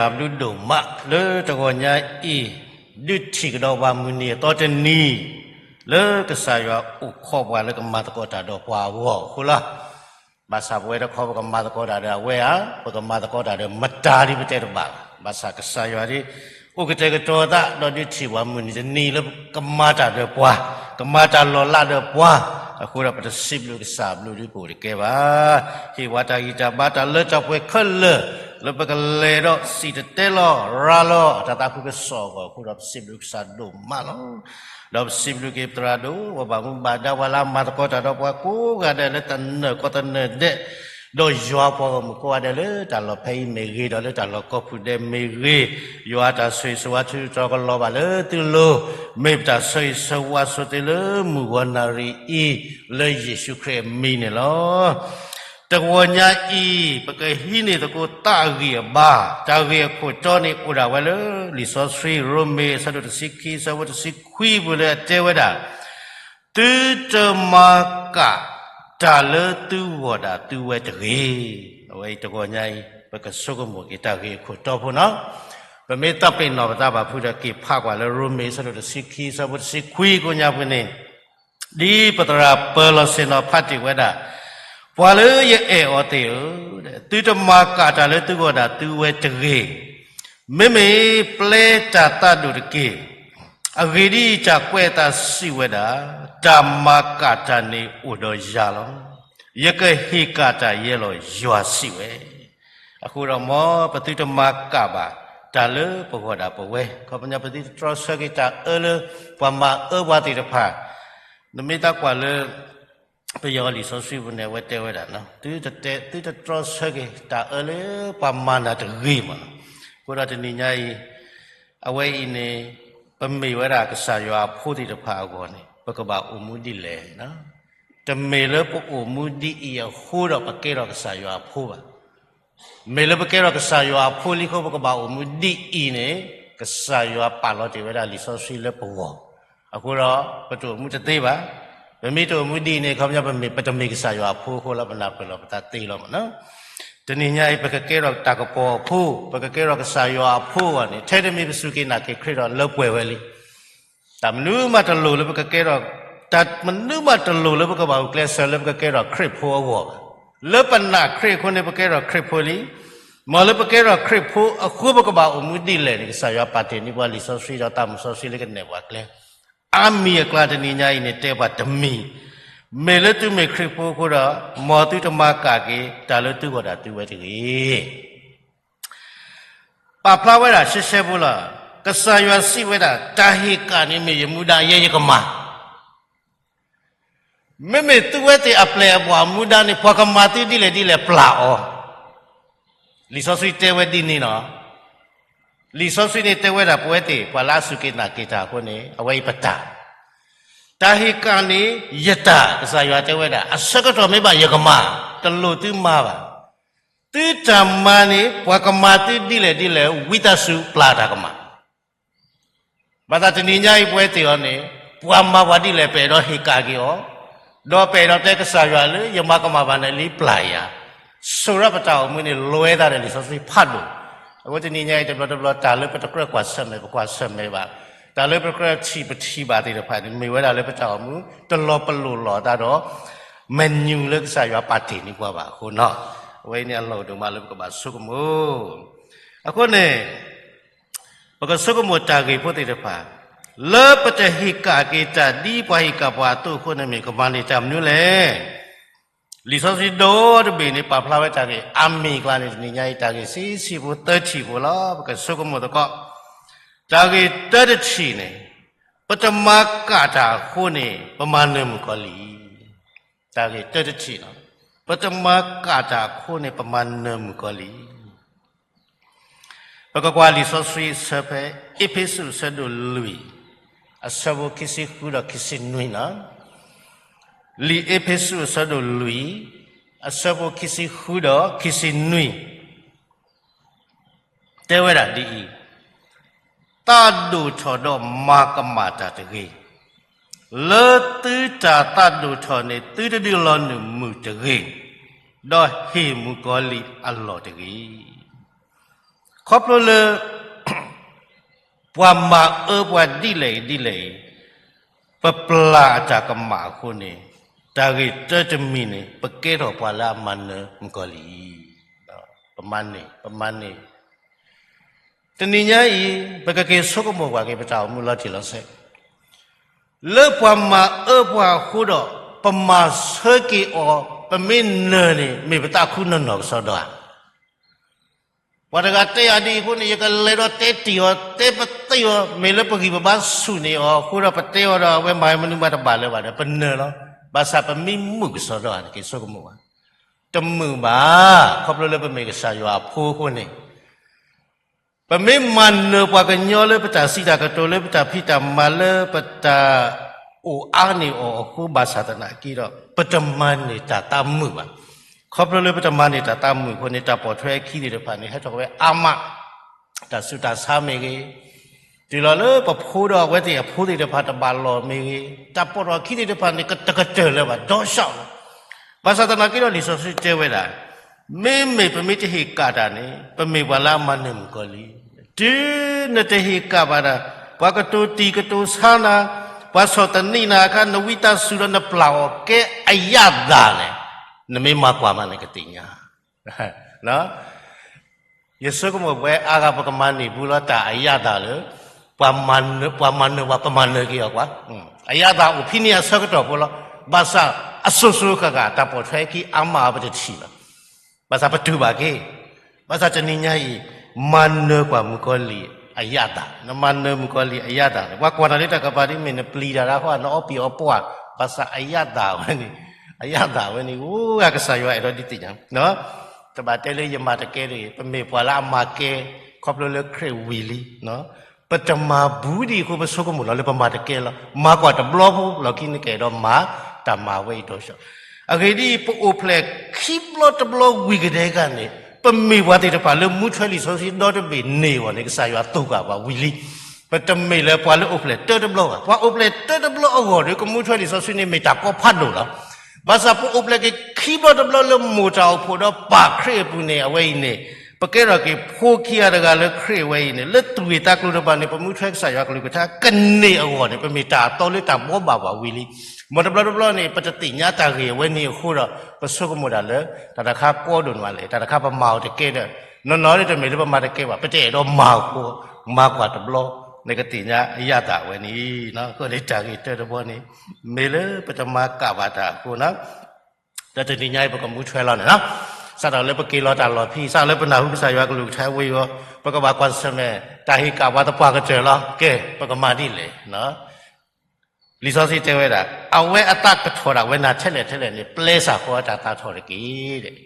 တၢ်ဘျုးဒိၣ်မးလၢတဂီၤညါအံၤ, ဒုးထံၣ်ကဒီးပှၤမုၢ်နံၤအသီတနံၤ, လၢကစၢ်ယွၤအိၣ်ခိးပှၤလၢကမၤသကိးတၢ်ဒီးပှၤအဂီၢ်အဃိလီၤ. ဘၣ်ဆၣ်ပဝဲတခီပကမၤသကိးတၢ်ဒီးအဝဲဧါ, ပကမၤသကိးတၢ်ဒီးမတၤဒ်ပတဲတဘၣ်ဘၣ်. ဘၣ်ဆၣ်ကစၢ်ယွၤဒ် အိၣ်ကတဲာ်ကတီၤသးဒီးဒုးထံၣ်ပှၤမုၢ်နံၤတနံၤလၢကမၤတၢ်ဒီးပှၤ, ကမၤတၢ်လီၤလးဒီးပှၤ, အဃိဒီးပတစံးဘျုးကစၢ်ဘျုးဒ်ပအိၣ်တကဲဘၣ်. ဟ့ၣ်ပှၤတၢ်ဂံၢ်တၢ်ဘါတၢ်လၢတၢ်ပှဲၤခဲလၢာ်, လၢပကလဲၤဒီးစံၣ်တဲၤတဲလီၤရၤလီၤတၢ်သးခုကစီၣ်အဂီၢ်အဃိဒီးပစံးဘျုးကစၢ်ဒိၣ်မးလီၤ. ဒီးပစံးဘျုးက့ၤပသရၣ်ဒိၣ် ပှၤဘၣ်မူဘၣ်ဒါ ပှၤလၢအမၤသကိးတၢ်ဒီးပှၤကိးဂၤဒဲးလၢတၢ်နၢၤကီၢ်သနၢၤဒဲး, ဒီးယွၤပှၤဂီၢ်မုၢ်ကိးဂၤဒဲးလၢတၢ်လီၢ်ဖဲအံၤမ့ၢ်ဂ့ၤ, ဒီးလၢတၢ်လီၢ်ကိးပူၤဒဲးမ့ၢ်ဂ့ၤ, ယွၤတၢ်ဆိၣ်ဂ့ၤဆိၣ်ဝါထုးထီၣ်ကလီၤဘၣ်လၢသုလိၤ, မ့ၢ်ပတၢ်ဆိၣ်ဂ့ၤဆိၣ်ဝါဆိၣ်တ့ၢ်လၢမုၢ်ဂီၤနၣ်ရံၣ်အံၤ, လၢယ့ၣ်ၡူးခရံာ်အမံၤန့ၣ်လီၤ. တဂီၤညါအံၤ ပကဟံးန့ၢ်သကိးသးအဂံၢ်အဘါ, တၢ်ဂ့ၢ်အခိၣ်တီန့ၣ်အိၣ်ဒၣ်ဝဲလၢ လံာ်စီဆှံ ရိမ့ၤ အဆၢဒိၣ်တဆံခံ အဆၢဖိတဆံခွံပူၤလၢအတဲဝဲဒၣ်, သုတမၤကၣ်တၢ်လၢသုဂီၢ်ဒၣ်သုဝဲတဂ့ၤ. အဝဲအံၤတဂီၤညါအံၤ ပကဆိကမိၣ်က့ၤတၢ်ဂ့ၢ်အခိၣ်တီဖိနီၤ. ပမ့ၢ်သးပ့ၤနီၣ်ပသးဘၣ်ဖုးဒီးက့ၤဖးကွၢ်လၢရိမ့ၤ အဆၢဒိၣ်တဆံခံ အဆၢဖိတဆံခွံကိးညါပူၤန့ၣ်, ဒ်ပသရၣ်ပၢၤလီၢ်ဆ့ၣ်နီၤဖးတ့ၢ်ဝဲဒၣ်, ပှၤလၢယအဲၣ်အီၤသ့ၣ်ဧၢ, သုတမၤကၣ်တၢ်လၢသုဂီၢ်ဒၣ်သုဝဲတဂ့ၤ. မ့မ့ၢ်ပျဲတၢ်သးဒိၣ်တက့ၢ်. အဂ့ၢ်ဒ်အံၤ, တၢ်ကွဲးအသးစံးဝဲဒၣ်, တၢ်မၤကၣ်တၢ်န့ၣ်အိၣ်ဒီးယၤလီၤ. ယကဟ့ၣ်ကၣ်တၢ်ယဲလီၤ, ယွၤစံးဝဲ. အဃိဒီးမ်ပသုတမၤကၣ်ဘၣ်တၢ်လၢပဂီၢ်ဒၣ်ပဝဲ, ခီပညီပသုတတြီဆၢက့ၤတၢ်အၢလၢပှၤမၤအၢပှၤသ့ၣ်တဖၣ်, နမ့ၢ်သးကွၢ်လၢ ပယီၤလံာ်စီဆှံပူၤန့ၣ် အဝဲတဲဝဲဒၣ်, သုတတြီဆၢက့ၤ တၢ်အၢလၢပှၤမၤနၢၤတဂ့ၤမးလီၤ. အဃိဒီးတနံၤညါအံၤ, အဝဲအံၤန့ၣ်, ပမ့ၢ်ဝဲဒၣ်ကစၢ်ယွၤအဖိသ့ၣ်တဖၣ်အဂီၢ်န့ၣ် ပကဘၣ်အိၣ်မူဒ်လဲၣ်. တမ့ၢ်လၢပအိၣ်မူဒ်အံၤအဃိဒီးပကဲထီၣ်ကစၢ်ယွၤအဖိဘၣ်. မ့ၢ်လၢပကဲထီၣ်ကစၢ်ယွၤအဖိလံအဃိ ပကဘၣ်အိၣ်မူဒ်အံၤန့ၣ်, ကစၢ်ယွၤပာ်လီၤတ့ၢ်ဝဲဒၣ်လံာ်စီဆှံလၢပဂီၢ်. အဃိဒီးပတအိၣ်မူတသ့ဘၣ်. ပမ့ၢ်တအိၣ်မူဒ်အံၤန့ၣ် ခီပညီပမ့ၢ်, ပတမ့ၢ်ကစၢ်ယွၤအဖိအဃိလၢပနၢ်ပၢၢ်လီၤပသးသ့လီၤမး. တနံၤညါအံၤ ပကကဲထီၣ်တၢ်ကပီၤအဖိ, ပကကဲထီၣ်ကစၢ်ယွၤအဖိအဂီၢ်န့ၣ်, ထဲတမံၤပစူၢ်က့ၤနာ်က့ၤခရံာ်ဒီးလၢပှဲၤဝဲလံ. တၢ်မနုၤမးတလိၣ်လၢပကကဲထီၣ်, တၢ်မနုၤမးတလိၣ်လၢပကဘၣ်ဂုာ်ကျဲးစၢးလၢပကကဲထီၣ်ခရံာ်ဖိအဂီၢ်ဘၣ်. လၢပနာ်ခရံာ်အဃိန့ၣ် ပကဲထီၣ်ခရံာ်ဖိလံ. မ်လၢပကဲထီၣ်ခရံာ်ဖိအဃိ ပကဘၣ်အိၣ်မူဒ်လဲၣ်န့ၣ် ကစၢ်ယွၤပာ်တ့ၢ်န့ၢ်ပှၤလံာ်စီဆှံဒီးသးမုၣ်စီဆှံလၢကနဲၣ်ပှၤကျဲ အါမံၤအကျါတနံၤညါအံၤန့ၣ် တဲပှၤတမံၤ, မ့ၢ်လၢသုမ့ၢ်ခရံာ်ဖိအဃိဒီး, မ်သုတမၤကၣ်က့ၤတၢ်လၢသုဂီၢ်ဒၣ်သုဝဲတဂ့ၤ. ပာ်ဖျါဝဲဒၣ်ရှဲရှဲဖိလီၤ. ကစၢ်ယွၤစံးဝဲဒၣ်, တၢ်ဟ့ၣ်ကၣ်န့ၣ်မ့ၢ်ယမူဒါယဲယကမၤ မ့မ့ၢ်သုဝဲသ့ၣ်အပျဲၢ်အဘီၣ်အမူဒါန့ၣ် ပှၤကမၤသုဒ်လဲၣ်ဒ်လဲၣ်ပျၢ်အီၤ. လံာ်စီဆှံတဲဝဲဒ်န့ၣ်လီၤ. လံာ်စီဆှံန့ၣ်တဲဝဲဒၣ်ပဝဲသ့ၣ် ပှၤလၢအစူၢ်က့ၤနာ်က့ၤတၢ်အဃိန့ၣ် အဝဲအံၤပတၢ်, တၢ်ဟ့ၣ်ကၣ်န့ၣ် ယတၢ်, ကစၢ်ယွၤတဲဝဲဒၣ် အဆၢကတီၢ်မ့ၢ်ဘၣ်ယကမၤ, တလိၣ်သုမၤဘၣ်. သုတၢ်မၤန့ၣ် ပှၤကမၤသုဒ်လဲၣ်ဒ်လဲၣ် ဝံသးစူၤပျၢ်တၢ်ကမၣ် ဘၣ်ဆၣ်တနံၤညါအံၤပဝဲသ့ၣ်အီၤန့ၣ်, ပှၤမၤပှၤဒ်လဲၣ် ပအဲၣ်ဒိးဟ့ၣ်ကၣ်က့ၤအီၤ, ဒီးပအဲၣ်ဒိးတဲကစၢ်ယွၤလၢယမၤကမၣ်ဘၣ်နၤလံပျၢ်ယၤ, ဆိၣ်ရၣ်ပတၢ်အိၣ်မူန့ၣ် လွဲသးဒီးလံာ်စီဆှံဖးဒိၣ်. အဃိတနံၤညါအံၤတဘျီတဘျီ တၢ်လၢပတကြၢးကွၢ်ဆၢၣ်မဲာ် ပကွၢ်ဆၢၣ်မဲာ်ဘၣ်, တၢ်လၢပတကြၢးထံၣ်ပထံၣ်ဘၣ်သ့ၣ်တဖၣ်န့ၣ် မ့ၢ်ဝဲဒၣ်လၢပတၢ်အိၣ်မူ တလီၤပလိာ်လီၤသးဒီး မနုၤလၢကစၢ်ယွၤပာ်တ့ၢ်န့ၢ်ပှၤဘၣ်အဃိနီၤ, အဝဲအံၤန့ၣ်အလီၢ်ဒိၣ်မးလၢပကဘၣ်ဆိကမိၣ်. အဃိန့ၣ် ပကဆိကမိၣ်တၢ်ဂ့ၢ်ဖိသ့ၣ်တဖၣ်, လၢပတဟ့ၣ်ကၣ်က့ၤတၢ်ဒ်ပှၤဟ့ၣ်ကၣ်ပှၤအသိးအဃိန့ၣ်မ့ၢ် ကမၤန့ၢ်တၢ်မနုၤလဲၣ်. လံာ်စီဆှံဒီတဘ့ၣ်န့ၣ် ပာ်ဖျါဝဲတၢ်ဂ့ၢ်အါမံၤအကျါန့ၣ် တနံၤညါအံၤ တၢ်ဂ့ၢ်ဆံးဆံးဖိသၢထံၣ်ဖိလီၤ. ပကဆိကမိၣ်သကိး, တၢ်ဂ့ၢ်တၢတထံၣ်န့ၣ်, ပတမၤကၣ်တၢ်အဃိန့ၣ် ပမၤနၢၤမုၣ်ကီၤလံၢ်. တၢ်ဂ့ၢ်တၢတထံၣ်လီၤ. ပတမၤကၣ်တၢ်အဃိန့ၣ် ပမၤနၢၤမုၣ်ကီၤလံၢ်. ပကကွၢ်လံာ်စီဆှံအဆၢဖဲ အ့းဖ့းစူးအဆၢဒိၣ်လွံၢ်, အဆၢဖိခံဆံဃုဒီးခံဆံနွံလီၤ. လံာ်အ့းဖ့းစူးအဆၢဒိၣ်လွံၢ်, အဆၢဖိခံဆံဃုဒီးခံဆံနွံ တဲဝဲဒၣ်ဒ်အံၤ, သးဒိၣ်ထီၣ်ဒီးမၤကမၣ်တၢ်တဂ့ၤ. လၢသုတၢ်သးဒိၣ်ထီၣ်န့ၣ် သုတဒုးလီၤနုာ်မုၢ်တဂ့ၤ, ဒီးဟ့ၣ်မုၣ်ကီၤလံၢ်အလီၢ်တဂ့ၤ. ခီဖျိလၢ ပှၤမၤအၢပှၤဒ်လဲၣ်အံၤဒ်လဲၣ်အံၤ, ပပျၢ်အတၢ်ကမၣ်အဃိန့ၣ်, တၢ်ဂ့ၢ်တၢတမံၤန့ၣ် ပကဲထီၣ်ပှၤလၢအမၤနၢၤမုၣ်ကီၤလံၢ်. ပမၤန့ၢ်, ပမၤန့ၢ်. တနံၤညါအံၤ ပကက့ၤဆိကမိၣ်ကွၢ်က့ၤပတၢ်အိၣ်မူလီၤတံၢ်လီၤဆဲး လၢပှၤမၤအၢပှၤအဃိဒီး ပမၤဆၢက့ၤအီၤ, ပမ့ၢ်နၢၤန့ၣ် မ့ၢ်ပသးခုနီၢ်နီၢ်ကစီဒီဧါ. ပှၤတဂၤတဲယၤဒ်အံၤအဃိန့ၣ် ယကလဲၤဒီးတဲတ့ၢ်အီၤ, တဲပသ့အီၤ, မ့ၢ်လၢပဂံၢ်ပဘါဆူၣ်န့ၢ်အီၤအဃိဒီး ပတဲအီၤဒီး အဝဲမၤမနုၤမးတဘၣ်လၢၤဘၣ်ဒီး ပနၢၤလီၤ. ဘၣ်ဆၣ်ပမ့ၢ်မုာ်ကစီဒီဧါန့ၣ် က့ၤဆိကမိၣ်ဘၣ်. တမုာ်ဘၣ်, ခီဖျိလၢပမ့ၢ်ကစၢ်ယွၤအဖိအဃိန့ၣ် ပမ့ၢ်မၤနၢၤပှၤကညီလၢပတၢ်စံးတၢ်ကတိၤ လၢပတၢ်ဖံးတၢ်မၤလၢပတၢ်အိၣ်အါန့ၢ်အီၤအဃိ ဘၣ်ဆၣ်သနာ်က့ဒီး ပတမၤန့ၢ်တၢ်သးမုာ်ဘၣ်. ခီဖျိလၢပတမၤန့ၢ်တၢ်သးမုာ်အဃိန့ၣ် တၢ်ပိာ်ထွဲအခံသ့ၣ်တဖၣ်န့ၣ် ဟဲထီၣ်ဝဲအါမး, တၢ်ဆူးတၢ်ဆါမ့ၢ်ဂ့ၤ, တုၤလီၤလၢပဖိဒီးအဝဲသ့ၣ်အဖိသ့ၣ်တဖၣ်တဘၣ်လီၢ်မ့ၢ်ဂ့ၤ, တၢ်ပိာ်ထွဲအခံသ့ၣ်တဖၣ်န့ၣ် ကတကတၢၢ်လၢၤဘၣ် ဒီးဆှီလီၤ. ဘၣ်ဆၣ်သနာ်က့ဒီး လံာ်စီဆှံတဲဝဲဒၣ်, မ့မ့ၢ်ပမ့ၢ်တဟ့ၣ်ကၣ်တၢ်န့ၣ် ပမ့ၢ်ပှၤလၢအမၤနၢၤမုၣ်ကီၤလံၢ်. တုၤနတဟ့ၣ်ကၣ်ဘၣ်တၢ်, ပှၤကတိၤတံၢ်ကတိၤဆါနၤ, ပှၤဆီၣ်သနံးနၤအခါ နဝံသးစူၤဒီးနပျၢ်အီၤကဲအယၣ်သၣ်လဲၣ်, နမ့ၢ်မၤကွၢ်မးန့ၣ်ကသ့ၣ်ညါ ယဆိကမိၣ်ပဝဲအါဂၤ ပကမၤန့ၢ်ဘူးလီၤတၢ်အယၣ်သၣ်လၢ ပှၤမၤနၢၤ, ပှၤမၤနၢၤပှၤ ပမၤနၢၤက့ၤအီၤကွၢ်. အယၣ်သၣ်အိၣ်ဖဲန့ၣ်အဆၢကတီၢ်ဖိလီၤ. ဘၣ်ဆၣ်အစိၤစိၤဃၣ်ဃၣ် တၢ်ပိာ်ထွဲအခံအါမးအပတထံၣ်ဘၣ်. ဘၣ်ဆၣ်ပတူၢ်ဘၣ်က့ၤ, ဘၣ်ဆၣ်တနံၤညါအံၤ မၤနၢၤကွၢ်မုၣ်ကီၤလံၢ်အယၣ်သၣ်, နမၤနၢၤမုၣ်ကီၤလံၢ်အယၣ်သၣ်န့ၣ် ပှၤကွၢ်တၢ်လၢတၢ်ကပၤဒ်မ့ၢ်နပျံၤတၢ်တၢ်ဃီ နအီပံၤအီပှၢ်, ဘၣ်ဆၣ်အယၣ်သၣ်ဝဲန့ၣ်, အယၣ်သၣ်ဝဲန့ၣ် အိၣ်ဂၤကစၢ်ယွၤအဲၣ်ဒိးဒုးသ့ၣ်ညါ တဘၣ်တဲလၢယမၤတကဲတဂ့ၤ, ပမ့ၢ်ပှၤလၢအမၤကဲ ခီဖျိလၢခရံာ်ဝံၤလံ. ပတမၤဘူးဒံးအဃိ ပဆိကမိၣ်လီၤလၢပမၤတကဲလီၤ. မၤကွၢ်တဘျီဖိလီၢ်ခံ နကအဲၣ်ဒိးမၤတၢ်မၤဝဲအံၤဒီးဆှီ. အဂ့ၢ်ဒ်အံၤ, ပအိၣ်ဖျဲၣ်ခံဘျီတဘျီဝံၤကဒဲကန့ၣ် ပမ့ၢ်ပှၤသ့ၣ်တဖၣ်လၢမူထွဲလံာ်စီဆှံဒီတဘ့ၣ်န့ၢ်အဂီၢ်န့ၣ် ကစၢ်ယွၤသိၣ်ဃာ်ပှၤဝံၤလံ. ပတမ့ၢ်လၢပှၤလၢအိၣ်ဖျဲၣ်တၢတဘျီဘၣ်. ပှၤအိၣ်ဖျဲၣ်တၢတဘျီအဂီၢ်ဒီး ကမူထွဲလံာ်စီဆှံန့ၣ် မ့ၢ်တၢ်ကီဖးဒိၣ်လီၤ. ဘၣ်ဆၣ်ပအိၣ်ဖျဲၣ်က့ၤခံဘျီတဘျီလၢမိၢ်တၢ်အိၣ်ဖှိၣ်ဒီးပၢ်ခရံာ်အပူၤန့ၣ် အဝဲအံၤန့ၣ် ပကဲထီၣ်က့ၤဖိခံဂၤတဂၤလၢခရံာ်အဝဲအံၤန့ၣ် လၢသူၣ်ဂ့ၢ်သးကျိၤတဖၣ်န့ၣ် ပမူထွဲကစၢ်ယွၤကလုၢ်ကထါကန့ၢ်အဂီၢ်န့ၣ် ပမ့ၢ်တၢ်အသီလၢတၢ်ဘှီဘၣ်ပှၤဝံၤလံ. မ်တဘျီတဘျီန့ၣ် ပတသ့ၣ်ညါတၢ်ဂ့ၢ်အဝဲန့ၣ်အဃိဒီး ပဆိကမိၣ်ဒၣ်လၢ တၢ်တခါကီဒိၣ်န့ၢ်ဘၣ်လဲၣ်, တၢ်တခါပမၤအီၤတကဲဒီး နီၢ်နီၢ်န့ၣ်တမ့ၢ်လၢပမၤတကဲဘၣ်, ပတအဲၣ်ဒိးမၤအဃိ မၤကွၢ်တဘျီ နကသ့ၣ်ညါအယၣ်သၣ်ဝဲန့ၣ်. အဃိန့ၣ်တၢ်ဂ့ၢ်တၢတဘျီန့ၣ် မ့ၢ်လၢပတမၤကၣ်ဘၣ်တၢ်အဃိန့ၣ် ဒီးတနံၤညါအံၤပကမူထွဲလီၤန့ၣ်လီၤ. စးထီၣ်လၢပက့ၤလီၤတၢ်လီၢ်ဖဲ စးထီၣ်လၢပနၢ်ဟူကစၢ်ယွၤကလုၢ်ကထါဝံၤအီၤ ပကဘၣ်ကွၢ်ဆၢၣ်မဲာ် တၢ်ဟ့ၣ်ကၣ်ပှၤသပှၢ်ကတၢၢ်လီၤ. ကဲ ပကမၤဒ်လဲၣ်. လံာ်စီဆှံတဲဝဲဒၣ် အဝဲအသးကထီၣ်ဒၣ်ဝဲနၤထဲလဲၣ်ထဲလဲၣ်န့ၣ် ပျဲစ့ၢ်ကီးတၢ်သးထီၣ်တက့ၢ်.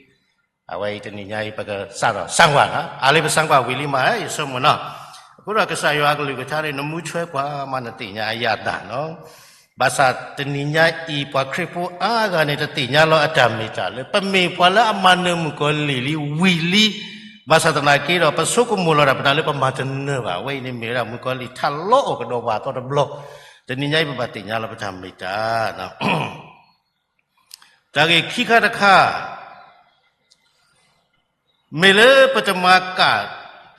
အဝဲအံၤတနံၤညါအံၤ ပကစးထီၣ်စၢကွၢ်လီၤ. အါလၢပစၢကွၢ်ဝံၤလံမး ယဆိကမိၣ်နီၤ. အဃိဒီးကစၢ်ယွၤအကလုၢ်ကထါန့ၣ် နမူထွဲကွၢ်မးနသ့ၣ်ညါအယၣ်သၣ်နီၤ. ဘၣ်ဆၣ်တနံၤညါအံၤ ပှၤခရံာ်ဖိအါဂၤန့ၣ် တသ့ၣ်ညါလီၤအတၢ်မ့ၢ်တၢ်လၢ ပမ့ၢ်ပှၤလၢအမၤနၢၤမုၣ်ကီၤလံၢ်လံဝံၤလံ. ဘၣ်ဆၣ်သနာ်က့ဒီး ပဆိကမိၣ်လီၤဒၣ်ပသးလၢပမၤတနၢၤဘၣ်. အဝဲအံၤန့ၣ်မ့ၢ်ဝဲဒၣ်မုၣ်ကီၤလံၢ်ထးလီအီၣ်ကဒီးပှၤအသီတဘျီ. တနံၤညါအံၤပဘၣ်သ့ၣ်ညါလီၤပတၢ်မ့ၢ်တၢ် တၢ်ဂ့ၢ်ခံခါတခါ မ့ၢ်လၢပတမၤကၣ်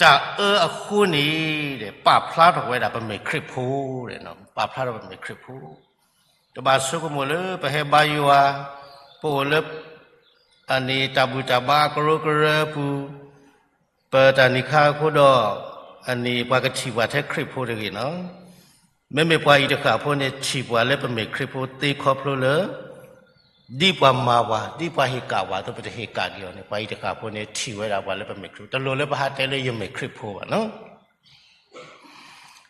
တၢ်အၢအဃိန့ၣ် ပာ်ဖျါထီၣ်ဝဲဒၣ်ပမ့ၢ်ခရံာ်ဖိ, ပာ်ဖျါထီၣ်ပမ့ၢ်ခရံာ်ဖိ. တဘၣ်ဆိကမိၣ်လၢပဟဲဘါယွၤ, ပအိၣ်လၢ အန့ၣ်တၢ်ဘူၣ်တၢ်ဘါအကရၢကရၢပူၤ, ပတၢ်နံၤခါအဃိဒီး အန့ၣ်ပှၤကထံၣ်ပှၤထဲခရံာ်ဖိတဂ့ၤနီၤ. မ့မ့ၢ်ပှၤအံၤတဃၣ်ဖိန့ၣ် ထံၣ်ပှၤလၢပမ့ၢ်ခရံာ်ဖိသ့ခီဖျိလၢ ဒ်ပှၤမၤပှၤ ဒ်ပှၤဟ့ၣ်ကၣ်ပှၤအသိး ပတဟ့ၣ်ကၣ်က့ၤအီၤန့ၣ် ပှၤအံၤတဃၣ်ဖိန့ၣ် ထံၣ်ဝဲဒၣ်ပှၤလၢပမ့ၢ်ခရံာ်ဖိ, တလိၣ်လၢပဟးတဲလၢယမ့ၢ်ခရံာ်ဖိဘၣ်နီၤ.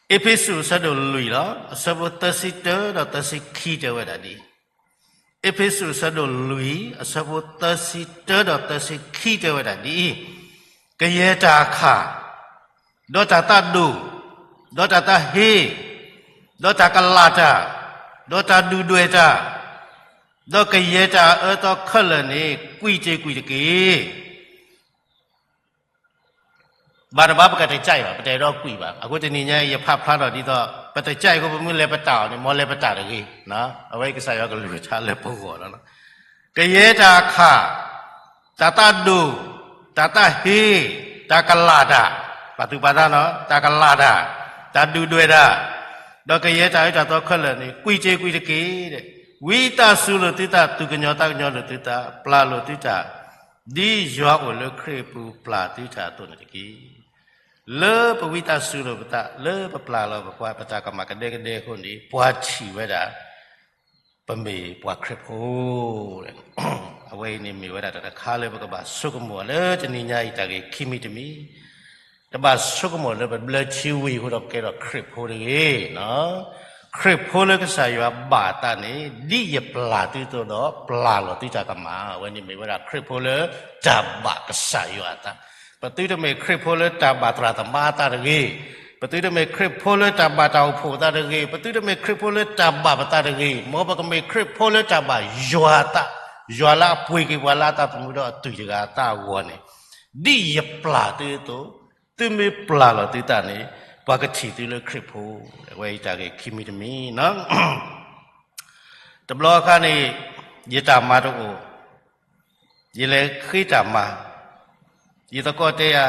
အ့းဖ့းစူးအဆၢဒိၣ်လွံၢ်လီၤ, အဆၢဖိသၢဆံတၢဒီးသၢဆံခံတဲဝဲဒၣ်ဒ်အံၤ, အ့းဖ့းစူးအဆၢဒိၣ်လွံၢ် အဆၢဖိသၢဆံတၢဒီးသၢဆံခံတဲဝဲဒၣ်ဒ်အံၤ, ကယဲၢ်တၢ်အခၣ်, ဒီးတၢ်သးဒိၣ်, ဒီးတၢ်သးဟ့, ဒီးတၢ်ကလာ်တၢ်, ဒီးတၢ်ဒုၣ်ဒွဲၣ်တၢ်, ဒီးကယဲၢ်တၢ်အၢသီခဲလၢာ်န့ၣ် ကွံာ်တ့ၢ်ကွံာ်တက့ၢ်. ဘၣ်တဘၣ်ပကတကးအံၤဘၣ်, ပတအဲၣ်ဒိးကွံာ်ဘၣ်. အဃိတနံၤညါအံၤ ယဖးဖျါထီၣ်ဒ်သိး ပတကးအံၤအဃိ ပမ့ၢ်လဲၤပတာ်အီၤန့ၣ် မ်လဲၤပတာ်တဂ့ၤ. အဝဲကစၢ်ယွၤကလုၢ်ကထါလၢပဂီၢ်လီၤ. ကယဲၢ်တၢ်အခၣ်, တၢ်သးဒိၣ်, တၢ်သးဟ့, တၢ်ကလာ်တၢ်, ပာ်သူၣ်ပာ်သးနီၤ, တၢ်ကလၢ်တၢ်, တၢ်ဒုၣ်ဒွဲၣ်တၢ်, ဒီးကယဲၢ်တၢ်အၢတၢ်သီခဲလၢာ်န့ၣ် ကွံာ်စ့ကွံာ်တက့ၢ်. ဝံသးစူၤလိာ်သုသး, သူၣ်ကညီၤသးကညီၤလိာ်သုသး, ပျၢ်လိာ်သုတၢ်, ဒ်ယွၤအိၣ်လၢခရံာ်အပူၤပျၢ်သုတၢ်အသိးန့ၣ်တက့ၢ်. လၢပဝံသးစူၤလိာ်ပသး, လၢပပျၢ်လီၤပပှၤ ပတၢ်ကမၣ်ကဒဲကဒဲအဃိန့ၣ် ပှၤထံၣ်ဝဲဒၣ် ပမ့ၢ်ပှၤခရံာ်ဖိ အဝဲအံၤန့ၣ်မ့ၢ်ဝဲဒၣ်တၢ်တခါလၢပကဘၣ်ဆိကမိၣ်လၢတနံၤညါအံၤ တၢ်ဂ့ၢ်ခံမံၤတမံၤ, တဘၣ်ဆိကမိၣ်လၢပဘျၢထံဝံၤအဃိဒီး ပကဲထီၣ်ခရံာ်ဖိတဂ့ၤ. ခရံာ်ဖိလၢကစၢ်ယွၤဘၣ်အသးန့ၣ် ဒ်ယပျၢ်သုအသိးဒီး ပျၢ်လီၤသုတၢ်ကမၣ်, အဝဲန့ၣ်မ့ၢ်ဝဲဒၣ်ခရံာ်ဖိလၢတၢ်ဘၣ်ကစၢ်ယွၤအသး. ပသုတမ့ၢ်ခရံာ်ဖိလၢတၢ်ဘၣ်သရၣ်သမါအသးတဂ့ၤ, ပသုတမ့ၢ်ခရံာ်ဖိလၢတၢ်ဘၣ်တၢ်အိၣ်ဖှိၣ်အသးတဂ့ၤ, ပသုတမ့ၢ်ခရံာ်ဖိလၢတၢ်ဘၣ်ပသးတဂ့ၤ, မ်ပကမ့ၢ်ခရံာ်ဖိလၢတၢ်ဘၣ်ယွၤအသး, ယွၤလၢအပှ့ၤက့ၤပှၤလၢအသးသမူဒီးအသူၣ်တဂၤအသးအဂီၢ်န့ၣ်, ဒ်ယပျၢ်သုအသိး, သုမ့ၢ်ပျၢ်လီၤသုသးန့ၣ်, ပှၤကထံၣ်သုလၢခရံာ်ဖိ, အဝဲအံၤတၢ်ဂ့ၢ်ခံမံၤတမံၤနီၤ. တဘျီအခါန့ၣ်, ယတၢ်မၤတအိၣ်, ယလဲၤဃ့တၢ်မၤ, ယသကိးတဲယၤ,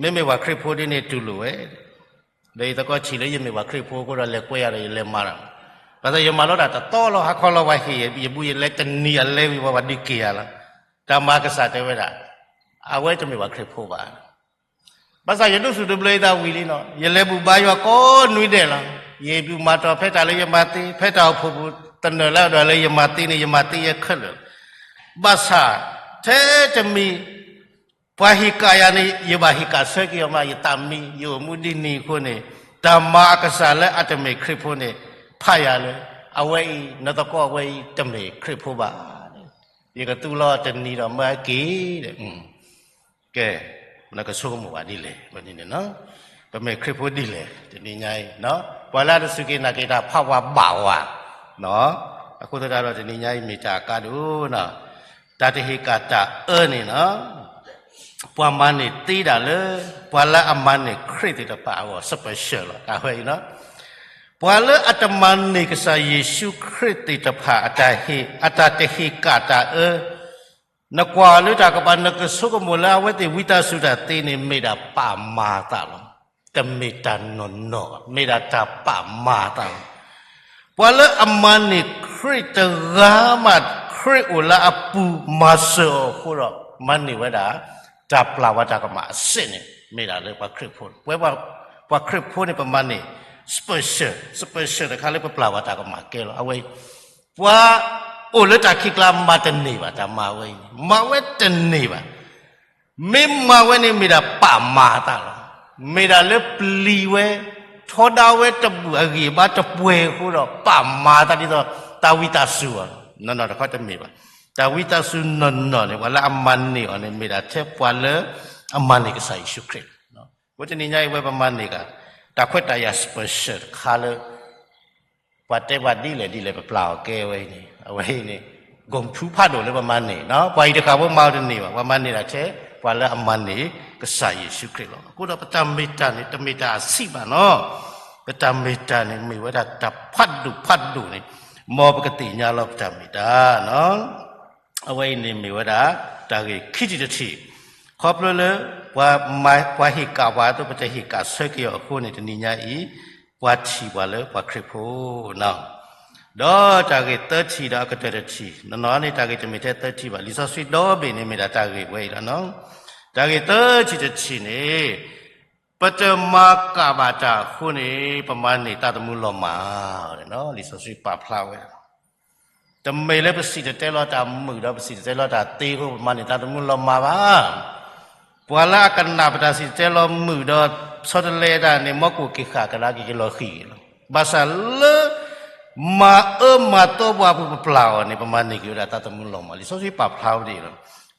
မ့မ့ၢ်ပှၤခရံာ်ဖိဒ်န့ၣ်တူၢ်လိာ်ဝဲ, ဒီးယသကိးထံၣ်လၢယမ့ၢ်ပှၤခရံာ်ဖိအဃိဒီးလဲၤကွဲယၤဒီးယလဲၤမၤဒီး, ဘၣ်ဆၣ်ယမၤလိတၢ်တသီလီၤ ဟါခီလီၤပှၤဟ့ၣ်ယဘူၣ်ယလဲၤတနံၤအလဲဝံၤပှၤဒုးက့ၤယၤလီၤ. တၢ်မၤကစၢ်တဲဝဲဒၣ်, အဝဲတမ့ၢ်ပှၤခရံာ်ဖိဘၣ်. ဘၣ်ဆၣ်ယဒိးစူၣ်ဒိးဘျၢယသးဝံၤလံနီၤ, ယလဲၤဘူၣ်ဘါယွၤကိးနွံဒဲးလီၤ. ယဟ့ၣ်ဘူၣ်မၤတီၢ်ဖဲတၢ်လၢယမၤသ့, ဖဲတၢ်အိၣ်ဖှိၣ်ပူၤ, တနၢၤလၢအဒိၣ်လၢယမၤသ့န့ၣ် ယမၤသ့ယဲခဲလၢာ်. ဘၣ်ဆၣ်, ထဲတမံၤ, ပှၤဟ့ၣ်ကၣ်ယၤန့ၣ် ယဘၣ်ဟ့ၣ်ကၣ်ဆၢက့ၤအီၤမး ယသးမံ, ယအိၣ်မူဒ်န့ၣ်အဃိန့ၣ်, တၢ်မၤအကစၢ်လၢအတမ့ၢ်ခရံာ်ဖိန့ၣ်, ဖးယၤလၢ, အဝဲအံၤ, နသကိးအဝဲအံၤတမ့ၢ်ခရံာ်ဖိဘၣ်. ယကသူလီၤတနံၤဒီးမၢအက့ၤ ကဲ, နကဆိကမိၣ်ဘၣ်ဒ်လဲၣ်, ပမ့ၢ်ခရံာ်ဖိဒ်လဲၣ်, တနံၤညါအံၤ, ပှၤလၢအတစူၢ်က့ၤနာ်က့ၤတၢ်ဖးဝါဘၣ်ဝါ, အဃိသတးဒီးတနံၤညါအံၤမ့ၢ်တၢ်အကါဒိၣ်နီၤ, တၢ်တဟ့ၣ်ကၣ်တၢ်အၢန့ၣ်နီၤ, ပှၤမၤန့ၢ်သ့ဒၣ်လၢ, ပှၤလၢအမၤန့ၢ်ခရံာ်သ့ၣ်တဖၣ်အဂီၢ် special လီၤ, တၢ်ဝဲအံၤနီၤ, ပှၤလၢအတမၤန့ၢ်ကစၢ်ယ့ၣ်ၡူးခရံာ်သ့ၣ်တဖၣ်အတၢ်ဟ့ၣ်, အတၢ်တဟ့ၣ်ကၣ်တၢ်အၢ နကွၢ်လၢတၢ်ကပၤ နကဆိကမိၣ်လၢအဝဲသ့ၣ်ဝံသးစူၤတၢ်သ့န့ၣ် မ့ၢ်ဒၣ်ပာ်မၤအသးလီၤ. တမ့ၢ်တၢ်နီၢ်နီၢ်ဘၣ်, မ့ၢ်ဒၣ်တၢ်ပာ်မၤအသးလီၤ. ပှၤလၢအမၤန့ၢ်ခရံာ်တဂၤမး ခရံာ်အိၣ်လၢအပူၤမၤစၢၤအီၤအဃိဒီး မၤန့ၢ်ဝဲဒၣ် တၢ်ပျၢ်ဝဲတၢ်ကမၣ်အစဲးန့ၣ် မ့ၢ်ဒၣ်လၢပှၤခရံာ်ဖိ, ပဝဲပှၤခရံာ်ဖိန့ၣ် ပမၤန့ၢ် special, special တခါလၢပပျၢ်ဝဲတၢ်ကမၣ်ကဲလီၤ. အဝဲအံၤ ပှၤအိၣ်လၢတၢ်ခံးကျါမၤတန့ၢ်ဘၣ်, တၢ်မၤဝဲအံၤန့ၣ် မၤဝဲတန့ၢ်ဘၣ်. မ့ၢ်မၤဝဲန့ၣ် မ့ၢ်ဒၣ်ပာ်မၤအသးလီၤ. မ့ၢ်ဒၣ်လၢပျံၤဝဲ, ထီဒါဝဲတဘူၣ်အဂံၢ်အဘါတပှဲၤအဃိဒီး ပာ်မၤအသးဒ်သိး တၢ်ဝံသးစူၤအီၤ, နီၢ်နီၢ်တခီတမ့ၢ်ဘၣ်. တၢ်ဝံသးစူၤနီၢ်နီၢ်န့ၣ် ပှၤလၢအမၤန့ၢ်အီၤန့ၣ် မ့ၢ်ဒၣ်ထဲပှၤလၢအမၤန့ၢ်ကစၢ်ယ့ၣ်ၡူးခရံာ်လီၤ. အဃိတနံၤညါအံၤ အဝဲပမၤန့ၢ်က့ၤ တၢ်ခွဲးတၢ်ယာ် special တခါလၢ ပှၤတဲပှၤဒ်လဲၣ်ဒ်လဲၣ် ပပျၢ်အီၤကဲဝဲအံၤန့ၣ်, အဝဲအံၤန့ၣ် ဂီၢ်ဖုဖးဒိၣ်လၢပမၤန့ၢ်, ပှၤအံၤတဃၣ်ဖိမၤအီၤတန့ၢ်ဘၣ်, ပှၤမၤန့ၢ်ဒၣ်ထဲ ပှၤလၢအမၤန့ၢ်ကစၢ်ယ့ၣ်ၡူးခရံာ်လီၤ. အဃိဒီးပတၢ်မ့ၢ်တၢ်န့ၣ် တမ့ၢ်တၢ်အဆံးဘၣ်နီၤ, ပတၢ်မ့ၢ်တၢ်န့ၣ် မ့ၢ်ဝဲဒၣ်တၢ်ဖးဒိၣ်ဖးဒိၣ်န့ၣ်, မ်ပကသ့ၣ်ညါလီၤပတၢ်မ့ၢ်တၢ်နီၤ. အဝဲအံၤန့ၣ်မ့ၢ်ဝဲဒၣ် တၢ်ဂ့ၢ်ခံထံၣ်တထံၣ်, ခီဖျိလၢ ပှၤဟ့ၣ်ကၣ်ပှၤအသိး ပတဟ့ၣ်ကၣ်ဆၢက့ၤအီၤအဃိန့ၣ် တနံၤညါအံၤ ပှၤထံၣ်ပှၤလၢပှၤခရံာ်ဖိနီၤ. ဒီးတၢ်ဂ့ၢ်သၢထံၣ်ဒီးအကတၢၢ်တထံၣ်, နီၢ်နီၢ်န့ၣ် တၢ်ဂ့ၢ်တမ့ၢ်ထဲသၢထံၣ်ဘၣ်, လံာ်စီဆှံဒီဘ့ၣ်န့ၣ်မ့ၢ်ဒၣ်တၢ်ဂ့ၢ်ဝဲအံၤလီၤနီၤ. တၢ်ဂ့ၢ်သၢထံၣ်တထံၣ်န့ၣ် ပတမၤကၣ်ဘၣ်တၢ်အဃိန့ၣ် ပမၤန့ၢ်သးသမူလီၤမၢ်, လံာ်စီဆှံပာ်ဖျါဝဲ တမ့ၢ်လၢပစံၣ်တဲၤတဲလီၤတၢ်မုာ်ဒီး ပစံၣ်တဲၤတဲလီၤတၢ်သ့အဃိ ပမၤန့ၢ်သးသမူလီၤမၢ်ဘၣ်. ပှၤလၢအကနၣ်ပတၢ်စံၣ်တဲၤတဲလီၤမုာ်ဒီး ဆီတလဲတၢ်န့ၣ် မ်ကအိၣ်က့ၤဃာ်ကဒါက့ၤက့ၤလီၤဃံၤလီၤ. ဘၣ်ဆၣ်လၢ မၤအၢမၤသီပှၤအပူၤပပျၢ်အီၤန့ၣ် ပမၤန့ၢ်က့ၤဝဲဒၣ်သးသမူလီၤမၢ်, လံာ်စီဆှံပာ်ဖျါဝဲဒၣ်လီၤ.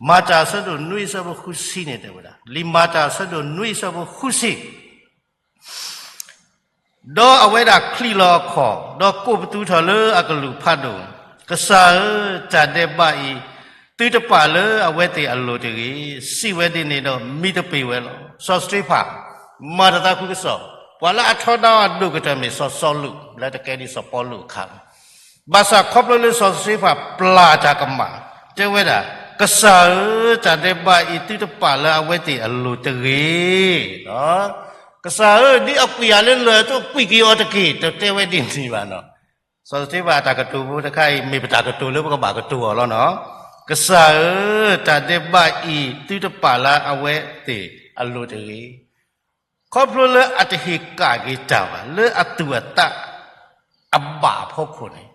မၤတၢ်အဆၢဒိၣ်နွံအဆၢဖိဃုဆံန့ၣ်တဲဝဲဒၣ်, လံာ်မၤတၢ်အဆၢဒိၣ်နွံအဆၢဖိဃုဆံ ဒီးအဝဲဒၣ်ချံးလီၤအခီၣ်, ဒီးကိးပသူထီၣ်လၢအကလုၢ်ဖးဒိၣ်, ကစၢ်ဧၢ, တၢ်ဒဲးဘးအံၤ သုတပာ်လၢအဝဲသ့ၣ်အလိၤတဂ့ၤ, စံးဝဲဒ်န့ၣ်ဒီး မံသပ့ၤဝဲလီၤ. စီၤစတ့ဖၣ် မၤတၢ်သးခုကစီၣ်, ပှၤလၢအထီဒါအဒိၣ်ကတၢၢ်မ့ၢ်စီၤစီလူး လၢတကဲဒ်စီၤပီလူးအခါလီၤ. ဘၣ်ဆၣ်ခီဖျိလၢစီၤစတ့ဖၣ်ပျၢ်တၢ်ကမၣ်, တဲဝဲဒၣ် ကစၢ်ဧၢ, တၢ်ဒဲးဘးအံၤသုတပာ်လၢအဝဲသ့ၣ်အလိၤတဂ့ၤ. ကစၢ်ဧၢ, ဒ်အကွံာ်ယၤလၢလၢၢ်အသိး ကွံာ်က့ၤအီၤတက့ၢ်, တတဲဝဲဒ်န့ၣ်ဘၣ်နီၤ. စီၤစတ့ဖၢၣ်အတၢ်ကတိၤဖိတခါအံၤ မ့ၢ်ပတၢ်ကတိၤလၢပကဘၣ်ကတိၤအီၤလီၤနီၤ. ကစၢ်ဧၢ, တၢ်ဒဲးဘးအံၤသုတပာ်လၢအဝဲသ့ၣ်အလိၤတဂ့ၤ. ခီဖျိလၢအတဟ့ၣ်ကၣ်က့ၤတၢ်ဘၣ် လၢအသူၣ်အသးအဘၣ်အဖီခိၣ်န့ၣ်,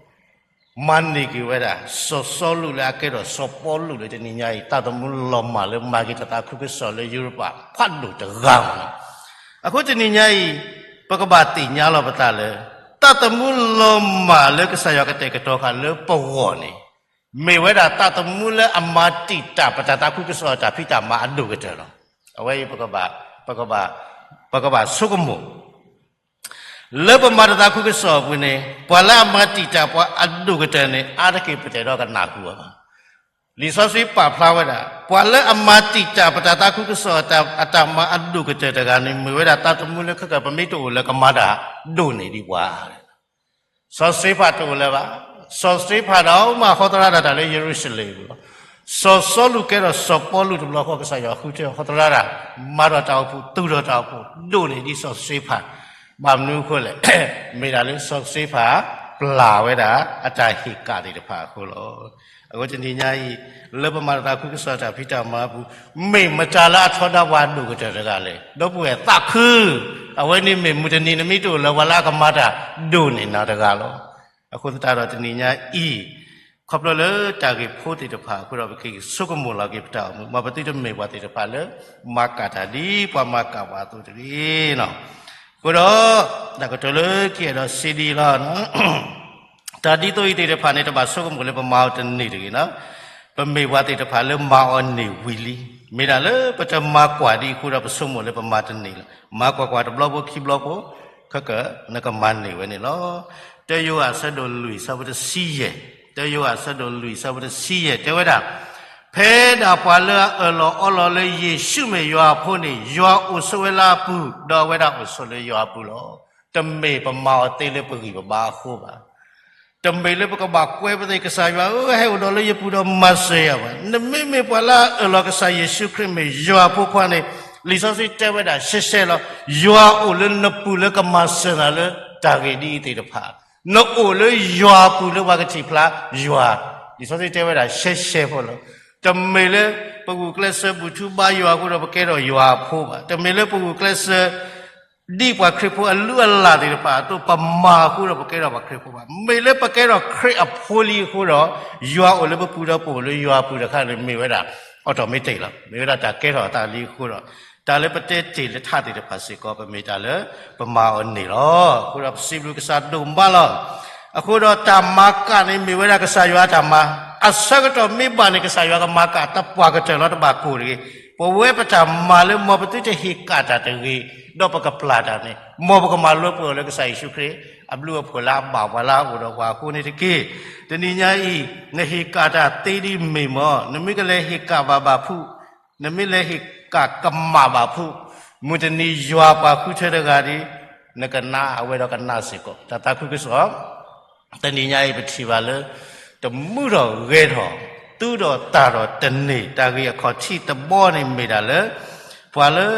မၤန့ၢ်က့ၤဝဲဒၣ် စီၤစီလူးလၢအကဲထီၣ်စီၤပီလူးလၢတနံၤညါအံၤ သးသမူလီၤမၢ်လၢမၤက့ၤတၢ်သးခုကစီၣ်လၢယူရပၤဖးဒိၣ်တဂၤမးနီၤ. အဃိတနံၤညါအံၤ ပကဘၣ်သ့ၣ်ညါလီၤပသးလၢ သးသမူလီၤမၢ်လၢကစၢ်ယွၤကတဲာ်ကတီၤဃာ်လၢပဂီၢ်န့ၣ် မ့ၢ်ဝဲဒၣ်သးသမူလၢအမၤတံာ်တာ်ပတၢ်သးခုကစီၣ်အတၢ်ဖံးတၢ်မၤအဒိၣ်ကတၢၢ်လီၤ. အဝဲအံၤ ပကဘၣ်ဆိကမိၣ် လၢပမၤတၢ်သးခုကစီၣ်အပူၤန့ၣ် ပှၤလၢအမၤတံာ်တာ်ပှၤအဒိၣ်ကတၢၢ်န့ၣ် အါတက့ၢ်ပတအဲၣ်ဒိးကနၣ်ဃုာ်အီၤဘၣ်. လံာ်စီဆှံပာ်ဖျါဝဲဒၣ် ပှၤလၢအမၤတံာ်တာ်ပတၢ်သးခုကစီၣ်အတၢ်မၤအဒိၣ်ကတၢၢ်တဂၤန့ၣ် မ့ၢ်ဝဲဒၣ်သးသမူလၢခဲကၢၢ် ပမ့ၢ်တအိၣ်လၢကမၤတၢ်ဒိၣ်န့ၢ်ဒံးပှၤ စီၤစတ့ဖၢၣ်တအိၣ်လၢၤဘၣ်. စီၤစတ့ဖၢၣ်ဒီးမၤဟီသရၣ်ဒၣ်တၢ်လၢယရူၤၡလ့ၣ်အပူၤလီၤ. စီၤစီလူးကဲထီၣ်စီၤပီလူးတဘျီဃီ ကစၢ်ယွၤဃုထၢဟီသရၣ်ဒၣ် မၤထီၣ်တၢ်အိၣ်ဖှိၣ် သူၣ်ထီၣ်တၢ်အိၣ်ဖှိၣ် ဒိၣ်န့ၢ်ဒံးစီၤစတ့ဖၢၣ်. ဘၣ်မနုၤအဃိလဲၣ်, မ့ၢ်ဒၣ်လၢစီၤစတ့ဖၢၣ် ပျၢ်ဝဲဒၣ်အတၢ်ဟ့ၣ်ကၣ်သ့ၣ်တဖၣ်အဃိလီၤ. အဃိတနံၤညါအံၤ လၢပမၤတၢ်သးခုကစီၣ်တၢ်ဖံးတၢ်မၤအပူၤ မ့ၢ်မတၤလၢအထီဒါပှၤဒိၣ်ကတၢၢ်တဂၤလဲၣ်. ဒီပုၢ်ဝဲၢ်သးခု, အဝဲန့ၣ်မ့ၢ်မုၢ်တနံၤ နမ့ၢ်တအိၣ်လၢပှၤလၢအကမၤတၢ်ဒိၣ်န့ၢ်နၤတဂၤလီၤ. အဃိသတးဒီးတနံၤညါအံၤ ခီဖျိလၢတၢ်ဂ့ၢ်ဖိသ့ၣ်တဖၣ်အဃိဒီး ပကဆိကမိၣ်လီၤက့ၤပတၢ်အိၣ်မူ မ်ပသုတမ့ၢ်ပှၤသ့ၣ်တဖၣ်လၢ မၤကၣ်တၢ်ဒ်ပှၤမၤကၣ်ပှၤအသိးတဂ့ၤ. အဃိဒီး တၢ်ကတိၤလၢခံအဲၣ်ဒိးစံးဒ်အံၤလီၤ. တၢ်ဒ်သိးအံၤသ့ၣ်တဖၣ်န့ၣ် တဘၣ်ဆိကမိၣ်လၢပမၤအီၤတန့ၢ်တဂ့ၤနီၤ. ပမ့ၢ်ပှၤသ့ၣ်တဖၣ်လၢမၤအီၤန့ၢ်ဝံၤလံ. မ့ၢ်ဒၣ်လၢပတမၤကွၢ်ဒံးအဃိဒီး ပဆိကမိၣ်လၢပမၤတန့ၢ်လီၤ. မၤကွၢ်ကွၢ်တဘျီဖိခံဘျီဖိ ခဲကၢၣ် နကမၤန့ၢ်ဝဲန့ၣ်လီၤ. တၢယိၤဟၣ်အဆၢဒိၣ်လွံၢ်အဆၢဖိတဆံယဲၢ်, တၢယိၤဟၣ်အဆၢဒိၣ်လွံၢ်အဆၢဖိတဆံယဲၢ် တဲဝဲဒၣ်, ဖဲဒၣ်ပှၤလၢအအၢၣ်လီၤအီလီၤလၢယ့ၣ်ၡူးမ့ၢ်ယွၤအဖိန့ၣ် ယွၤအိၣ်ဆိးဝဲလၢအပူၤ, ဒီးအဝဲဒၣ်အိၣ်ဆိးလၢယွၤအပူၤလီၤ. တမ့ၢ်ပမၤအီၤသ့လၢပဂံၢ်ပဘါအဃိဘၣ်. တမ့ၢ်လၢပကဘၣ်ကွဲပသ့ၣ် ကစၢ်ယွၤဧၢ ဟဲအိၣ်ဒီးလၢယပူၤဒီးမၤစၢၤယၤဘၣ်. နမ့မ့ၢ်ပှၤလၢအအၢၣ်လီၤကစၢ်ယ့ၣ်ၡူးခရံာ်မ့ၢ်ယွၤအဖိခွါန့ၣ် လံာ်စီဆှံတဲဝဲဒၣ်ရှဲရှဲလီၤ. ယွၤအိၣ်လၢနပူၤလၢကမၤစၢၤနၤလၢတၢ်ဂ့ၢ်ဒ်အံၤသ့ၣ်တဖၣ်. နအိၣ်လၢယွၤအပူၤလၢပှၤကထံၣ်ဖျါယွၤ. လံာ်စီဆှံတဲဝဲဒၣ်ရှဲရှဲဖိလီၤ. တမ့ၢ်လၢပဂုာ်ကျဲးစၢးဘူၣ်ထူဘါယွၤအဃိဒီးပကဲထီၣ်ယွၤအဖိဘၣ်. တမ့ၢ်လၢပဂုာ်ကျဲးစၢး ဒ်ပှၤခရံာ်ဖိအလုၢ်အလၢ်သ့ၣ်တဖၣ်အသိး ပမၤအဃိဒီးပကဲထီၣ်ပှၤခရံာ်ဖိဘၣ်. မ့ၢ်လၢပကဲထီၣ်ခရံာ်အဖိလံအဃိဒီး ယွၤအိၣ်လၢပပူၤဒီးပအိၣ်လၢယွၤအပူၤတခါန့ၣ် မ့ၢ်ဝဲဒၣ် automatic လီၤ. မ့ၢ်ဝဲဒၣ်တၢ်ကဲထီၣ်အသးလံအဃိဒီး တၢ်လၢပတဲတ့ၢ်လၢထးသ့ၣ်တဖၣ်စ့ၢ်ကီး ပမ့ၢ်တၢ်လၢပမၤအီၤန့ၢ်လီၤ. အဃိဒီးပစံးဘျုးကစၢ်ဒိၣ်မးလီၤ. အဃိဒီးတၢ်မၤကၣ်န့ၣ်မ့ၢ်ဝဲဒၣ်ကစၢ်ယွၤအတၢ်မၤ, အဆၢကတီၢ်မ့ၢ်ဘၣ်န့ၣ် ကစၢ်ယွၤကမၤကၣ်သပှၢ်ကတၢၢ်လီၤ တဘၣ်ကိၢ်တဂ့ၤ. ပဝဲပတၢ်မၤလၢမ်ပသုတဟ့ၣ်ကၣ်တၢ်တဂ့ၤ, ဒီးပကပျၢ်တၢ်န့ၣ် မ်ပကမၤလိပှဲၤအီၤလၢကစၢ်ယ့ၣ်ၡူးခရံာ် အဘျုးအဖှိၣ်လၢအဘၣ်ပှၤလၢအအိၣ်ဒီးပှၤအဃိန့ၣ်တက့ၢ်. တနံၤညါအံၤ နဟ့ၣ်ကၣ်တၢ်သ့ဒ်မ့ၢ်မီၢ်, နမ့ၢ်ကလဲၤဟ့ၣ်ကၣ်ဘၣ်ဘၣ်ဖုး, နမ့ၢ်လဲၤဟ့ၣ်ကၣ်ကမၣ်ဘၣ်ဖုး, မုၢ်တနံၤယွၤပှၤဃုထၢတဂၤဒီး နကနၣ်အဝဲဒီးကနၣ်စ့ၢ်ကီး တၢ်သးခုကစီၣ် တနံၤညါအံၤပထံၣ်ဘၣ်လၢ တမူထီၣ်ဂဲၤထီၣ် သူဒီးသၣ်ထီၣ်တန့ၢ် တၢ်ဂ့ၢ်အခီၣ်ထံးတဘီန့ၣ်မ့ၢ်ဒၣ်လၢ ပှၤလၢ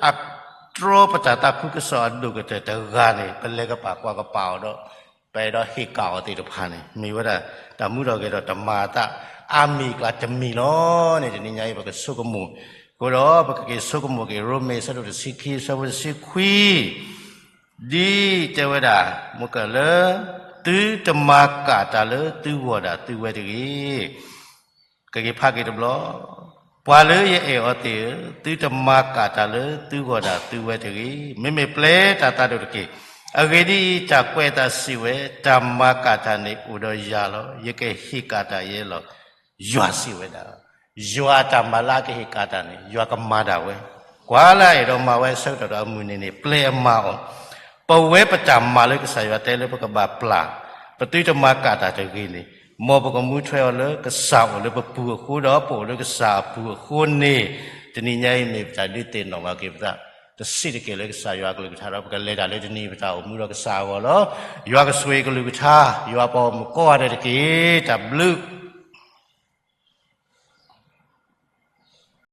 အတြီပတၢ်သးခုကစီၣ်အဒိၣ်ကတၢၢ်တဂၤန့ၣ် ပလဲၤကပာ်ကွၢ်ကပာ်အီၤဒီး ပအဲၣ်ဒိးဟ့ၣ်ကၣ်အီၤသ့ၣ်တဖၣ်န့ၣ် မ့ၢ်ဝဲဒၣ် တၢ်မူထီၣ်ဂဲၤထီၣ်တမၤအသး အါမံၤအကျါတမံၤလီၤန့ၣ် တနံၤညါအံၤပကဆိကမိၣ်, အဃိဒီးပကက့ၤဆိကမိၣ်က့ၤ ရိမ့ၤအဆၢဒိၣ်တဆံခံ အဆၢဖိတဆံခွံ ဒ်တဲဝဲဒၣ် မ့ၢ်ကလၢ သုတမၤကၣ်တၢ်လၢသုဂီၢ်ဒၣ်သုဝဲတဂ့ၤ. ကက့ၤဖးက့ၤတဘျီ, ပှၤလၢယအဲၣ်အီၤသ့ၣ်ဧၢ, သုတမၤကၣ်တၢ်လၢသုဂီၢ်ဒၣ်သုဝဲတဂ့ၤ. မ့မ့ၢ်ပျဲတၢ်သးဒိၣ်တက့ၢ်. အဂ့ၢ်ဒ်အံၤ, တၢ်ကွဲးအသးစံးဝဲ, တၢ်မၤကၣ်တၢ်န့ၣ်အိၣ်ဒီးယၤလီၤ. ယကဟ့ၣ်ကၣ်တၢ်ယဲလီၤ. ယွၤစံးဝဲဒၣ်, ယွၤအတၢ်မၤလၢအကဟ့ၣ်ကၣ်တၢ်န့ၣ် ယွၤကမၤဒၣ်ဝဲ, ကွၢ်လၢအအဲၣ်ဒိးမၤဝဲအဆၢကတီၢ်ဒီးအမုၢ်နံၤန့ၣ် ပျဲအမၤအီၤ, ပဝဲပတၢ်မၤလၢကစၢ်ယွၤတဲလၢပကဘၣ်ပျၢ်, ပသုတမၤကၣ်တၢ်တဂ့ၤန့ၣ်, မ်ပကမူထွဲအီၤလၢကစၢ်အိၣ်လၢပပူၤအဃိဒီး ပအိၣ်လၢကစၢ်အပူၤအဃိန့ၣ်, တနံၤညါအံၤမ့ၢ်ပတၢ်ဒုးသ့ၣ်နီၣ်ဘၣ်က့ၤပသး တစံးတက့ၢ်လၢကစၢ်ယွၤအကလုၢ်ကထါဒီး ပကလဲၤတၢ်လၢတနံၤအံၤ ပတၢ်အိၣ်မူဒီးကစၢ်အဂီၢ်လီၤ. ယွၤကဆိၣ်ဂ့ၤကလုၢ်ကထါ, ယွၤပှၤဂီၢ်မုၢ်ကိးဂၤဒဲးတက့ၢ်. တၢ်ဘျုး